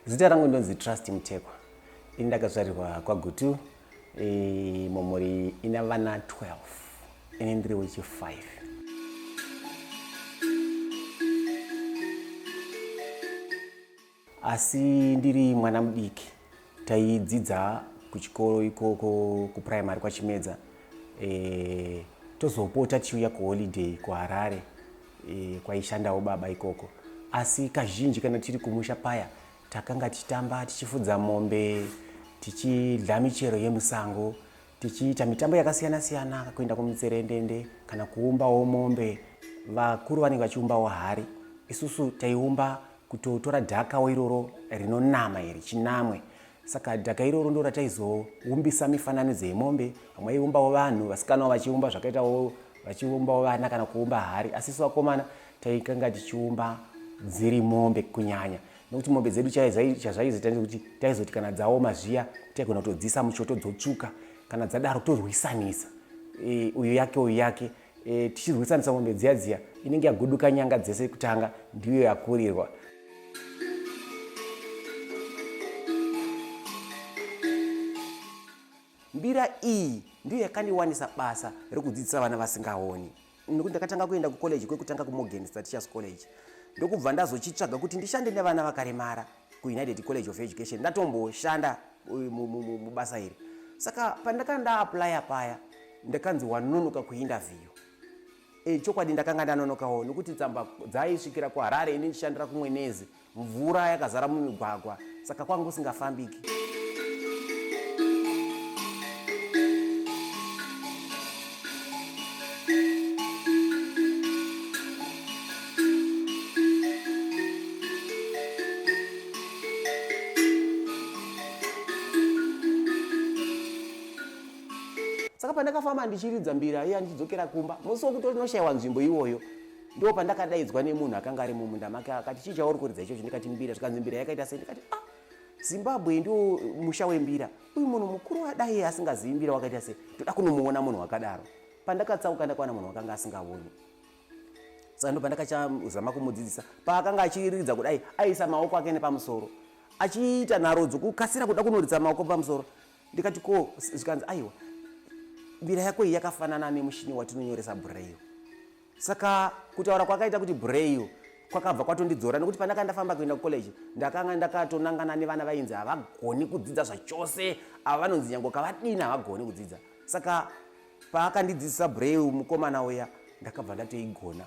Zita rangu ndonzi Trust Mutekwa. Ini ndakazvarirwa kwaGutu e, mumhuri ina vana 12. Ini ndiri wechi 5. Asi ndiri mwana mudiki taidzidza kuchikoro ikoko kupuraimari kwaChimedza e, tozopota tichiuya kuholiday kuHarare e, kwaishandawo baba ikoko asi kazhinji kana tiri kumusha paya takanga tichitamba tichifudza mombe tichidla michero yemusango tichiita mitambo yakasiyana siyana kuenda kumutserendende kana kuumbawo mombe vakuru vanenge vachiumbawo hari isusu taiumba kutotora dhakawo iroro rinonama iri chinamwe saka dhaka iroro ndo rataizoumbisa mifananidzo yemombe vamwe vaiumbawo vanhu vasikanawo vachiumba zvakaitawo vachiumbawo vana kana kuumba hari asi isu vakomana taikanga tichiumba dziri mombe kunyanya nokuti mombe dzedu chazvaizoita ndekuti taizoti kana dzaoma zviya taigona kutodziisa muchoto dzotsvuka kana dzadaro torwisanisa e, uyu yake uyu yake e, tichirwisanisa mombe dziya dziya inenge yaguduka nyanga dzese kutanga ndiyo yakurirwa. Mbira iyi ndiyo yakandiwanisa basa rekudzidzisa vana vasingaoni nekuti ndakatanga kuenda kucollege kwekutanga kuMorgan Star Teachers College ndokubva ndazochitsvaga kuti ndishande nevana vakaremara kuUnited College of Education ndatomboshanda mubasa iri saka pandakanga ndaaplya paya ndakanzi wanonoka kuinterview e, chokwadi ndakanga ndanonokawo nokuti tsamba dzaisvikira kuHarare ini ndichishandira kuMwenezi mvura yakazara mumigwagwa saka kwanga kusingafambiki. Saka pandakafamba ndichiridza mbira iya ndichidzokera kumba musi wokuti unoshaiwa nzvimbo iwoyo Ndipo pandakadaidzwa nemunhu akanga ari mumunda make akati chii chauri kuridza ichocho ndikati mbira zvikanzi mbira yakaita sei ndikati ah Zimbabwe ndio musha wembira uyu munhu mukuru adai asingazivi mbira wakaita sei ndoda kunomuona munhu wakadaro pandakatsauka ndakawana munhu wakanga asingaoni saka ndo pandakachazama kumudzidzisa paakanga achiridza kudai aisa maoko ake nepamusoro achiita nharo dzokukasira kuda kunoridza maoko pamusoro ndikati ko zvikanzi aiwa mbira yako iyi yakafanana nemushini watinonyoresa braille Saka kutaura kwakaita kuti braille kwakabva kwatondidzora nekuti pandakanga ndafamba kuenda kucollege ndakanga ndakatonangana nevana vainzi havagoni kudzidza zvachose ava vanonzi nyange ukavadini havagoni kudzidza saka paakandidzidzisa braille mukomana uya ndakabva ndatoigona.